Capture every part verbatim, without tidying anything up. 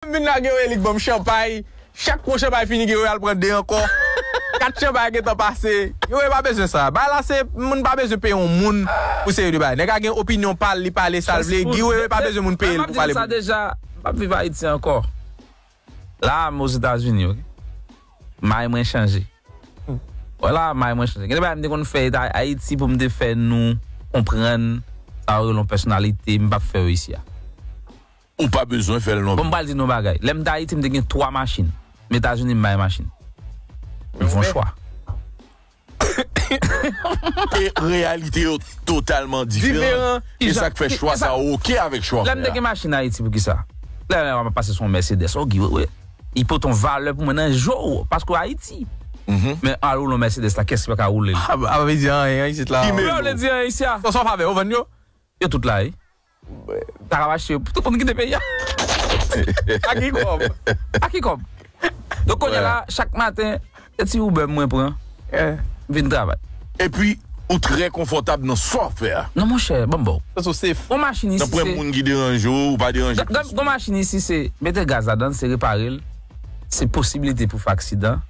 M vin la, Guerrier li k ban m chanpay. Chak gwo chanpay fini, Guerrier al pran de ankò. Kat chanpay gentan pase. Guerrier pa bezwen sa. Bagay la se, moun pa bezwen peye yon moun pou seri de bagay. Nèg la gen opinyon pa l, li pale sa l vle. Guerrier pa bezwen moun peye l pou pale pou li. Deja, m ap viv Ayiti ankò. La, m Ozetazini, ok? May mwen chanje. Wala, may mwen chanje. Gen de bagay m te konn fè Ayiti pou m te fè nou konprann sa yo rele yon pèsonalite, m p ap fè yo isi a. Ou pa bezwen fè l non. Bon, m pral di nou yon bagay. Lè m te Ayiti, m te gen twa machin. M Etazini, m pa gen machin. M fè yon chwa. E reyalite yo totalman diferan. E sa k fè chwa sa a oke avèk chwa w fè a. Lè m te gen machin Ayiti, poukisa? Lè m ap pase sou yon Mercedes, ok, wi, wi. Li pote yon valè pou mwen nan je w, paske w Ayiti. Men al woule yon Mercedes la, kiyès ki pa ka woule l? A, a vle di anyen isit la. Ki men yo vle di anyen isi a? Sa w fè avè yo, vann yo? Yo tout la, wi. Ta ka mache, tout moun kite peyi a. A ki kòb? A ki kòb? Donk, kounye a la, chak maten, se ti Uber mwen pran, m vin travay. Epi, ou trè konfòtab nan sa w ap fè a. Non, monchè, ban m ba w. Sa sou safe. Yon machin isi, se. Nan pwen moun ki deranje w, ou pa deranje plis moun. Yon machin isi, se mete gaz ladan l, se repare l, se posiblite pou fè aksidan.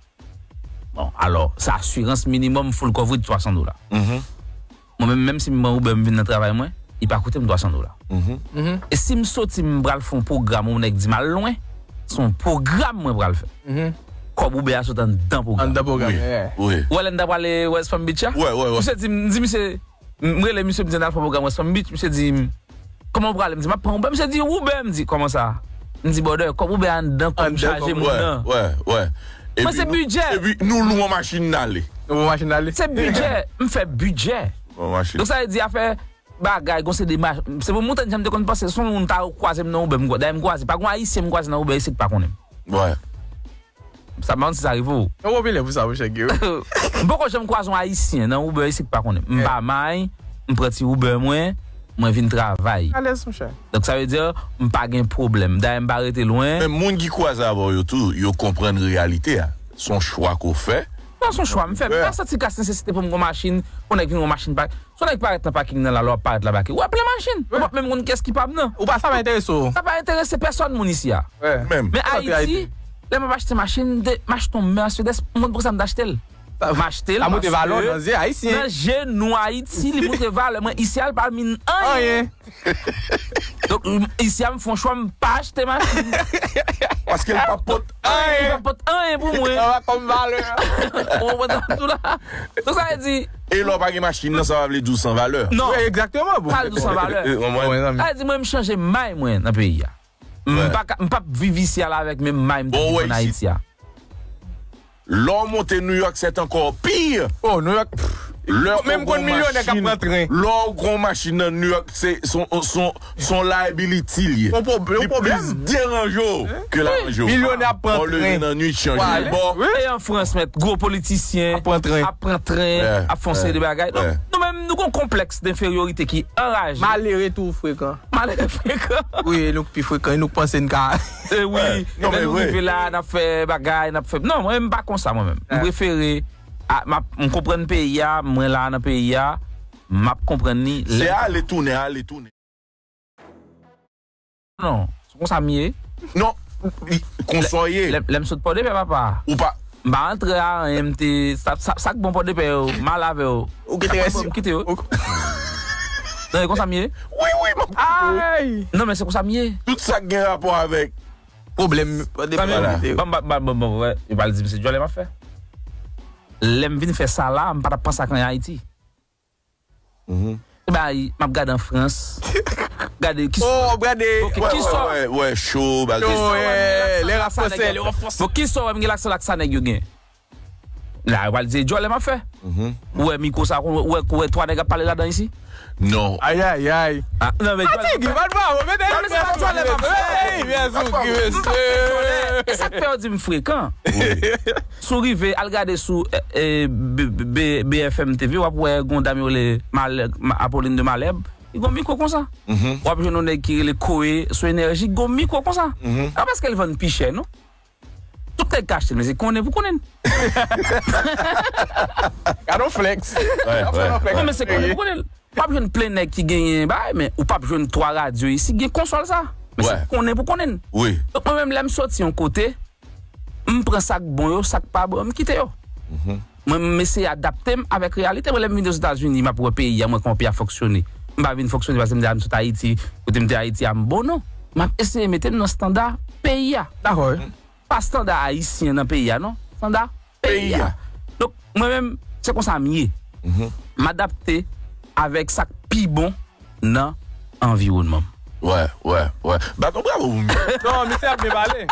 Bon, alò, se asirans minimòm full coverage twa san dola. Mwen menm, menm si m pran Uber, m vin nan travay mwen, li pa koute m twa san dola. E si m soti, m pral fè yon pwogram, yon nèg di m al lwen, se yon pwogram mwen pral fè. Kòb Uber a sot anndan pwogram. Anndan pwogram, yeah. Ou wè lè n t ap prale West Palm Beach a? Misye di m, m di misye, m rele misye, m di n al fè pwogram West Palm Beach, misye di m, kòman w prale? M di, m ap pran Uber. Misye di, Uber? M di, kòman sa? M di, brother, kòb Uber anndan kòb m chaje moun nan. Mwen se bidjè. Epi nou lwe yon machin n ale. Nou lwe yon machin n ale. Se bidjè. M fè bidjè. Donk sa vle di afè bagay, gon se de ma-, se pou montre n jan m te konn panse, se yon moun ta kwaze m nan Uber, m kwa-, dayè m kwaze, pa gon Ayisyen m kwaze nan Uber isi ki pa konnen m. Sa pa konn si sa rive w. Yon popilè pou sa, monchè Guerrier. M poko janm kwaze yon Ayisyen nan Uber isi ki pa konnen m. M pa may, m pran ti Uber mwen, mwen vin travay. Alèz, monchè. Donk, sa vle di, m pa gen pwoblèm. Dayè, m pa rete lwen. Men moun ki kwaze avè w yo tou, yo konprann reyalite a. Se yon chwa ke w fè. Non, se yon chwa m fè. M pa santi gras nesesite pou m gon machin, pou nèg vin yon machin pa. Si yon nèg parèt nan paking nan la, lè w ap parèt la, pake. W ap plen machin. Ou p ap menm konn kiyès ki pa m nan. Ou pa, sa pa enterese w. Sa pa enterese pèsòn moun isi a. Men Ayiti, lè m ap achte machin, m te, m achte yon Mercedes, m konn poukisa m te achte l. M achte l paske nan je nou Ayiti, li montre valè mwen. Isi a, l pa min anyen. Donk, m, isi a, m fè yon chwa, m pa achte machin. Paske l pa pot anyen. Li pa pot anyen pou mwen. Sa pa kòm valè. Ou konprann sa m di w la? Donk, sa vle di. E lè w pa gen machin nan, sa pa vle di w san valè. Non. Wi, egzakteman, bro. Sa vle di w san valè. Sa vle di, mwen, m chanje may mwen nan peyi a. M pa ka, m p ap viv isi a la avèk menm may m te viv ann Ayiti a. Lè w monte New York, c'est encore pire. Oh, New York. Lè w gon machin, lè w gon machin nan New York, se, se, se, se yon liability li ye. Li plis deranje w ke l aranje w. Milyonè ap pran tren. Lè w leve nan nuit, chanje bò. E an Frans, mèt, gwo politisyen ap pran tren, ap fè yon seri de bagay. Donk, nou menm, nou gon konplèks denferyorite ki anraje. Malere tou frekan. Malere frekan. Wi, nou k pi frekan, nou k panse n ka. E wi, lè nou rive la, n ap fè bagay, n ap fè. Non, mwen, m pa konsa, mwen menm. M prefere, a, m ap, m konprann peyi a, mwen la nan peyi a, m ap konprann li. Se ale tounen, ale tounen. Non, se konsa m ye. Non, konsa w ye. Lè, lè m sot Pòdepè, papa. Ou pa. M pa antre a anyen, m te, sa, sa, sa k bon Pòdepè yo, m ale avè yo. Ou kite rès yo. M kite yo. Non, e konsa m ye. Wi, wi, m ap kite w. Ay! Non, men se konsa m ye. Tout sa k gen rapò avèk pwoblèm Pòdepè, m kite yo. Ban m, ban m, ban m, ban m, wè, yo pral di m se djòlè m ap fè. Lè m vin fè sa la, m pa t ap panse ak anyen Ayiti. Se bagay, m ap gade an Frans. Gade, kisa. Oh, w ap gade. Ok, kisa. Wè, wè, wè, cho, bagay. Cho, wè, lè rap fransè, lè rap fransè. Bon, kisa w wè m gen laksan laksa nèg yo gen? La, yo pral di, djòlè m ap fè. Ou wè mikwo sa, ou wè, ou wè twa nèg ap pale ladan isi? Non. Ay, ay, ay. Ah, non, men djòlè m ap fè. Fatige, bat bravo, mete. Non, men se pa djòlè m ap fè. Hey, byen sou ki mesye. E sa k fè yo di m frekan. Si w rive, al gade sou, eh, eh, B-, B-, B-, B F M T V, w ap wè gon dam yo rele Malè-, Ma-, Apolline de Malherbe. Li gon mikwo konsa. W ap jwenn yon nèg ki rele Koe sou Enèji, gon mikwo konsa. A paske l vann pi chè, non? Tout nèg ka achte l, men se konnen pou konnen. Gade yon flex. Non, men se konnen pou konnen. W ap jwenn plen nèg ki genyen bagay, men ou p ap jwenn twa radyo isi gen konsòl sa. Paske konnen pou konnen. Wi. Donk, mwen menm, lè m soti yon kote, m pran sa k bon yo, sa k pa bon, m kite yo. Mwen, m eseye adapte m avèk reyalite. Mwen, lè m vin Ozetazini, m ap wè peyi a, mwen, kòman peyi a fonksyone. M pa vin fonksyone paske m deja m sot Ayiti, kote m te Ayiti a, m bon, non. M ap eseye mete m nan estanda peyi a. Dakò, wi. Pa estanda ayisyen nan peyi a, non. Estanda peyi a. Donk, mwen menm, se konsa m ye. M adapte avèk sa k pi bon nan anviwònman m. Wè, wè, wè. Bat yon bravo pou misye. Non, misye ap byen pale.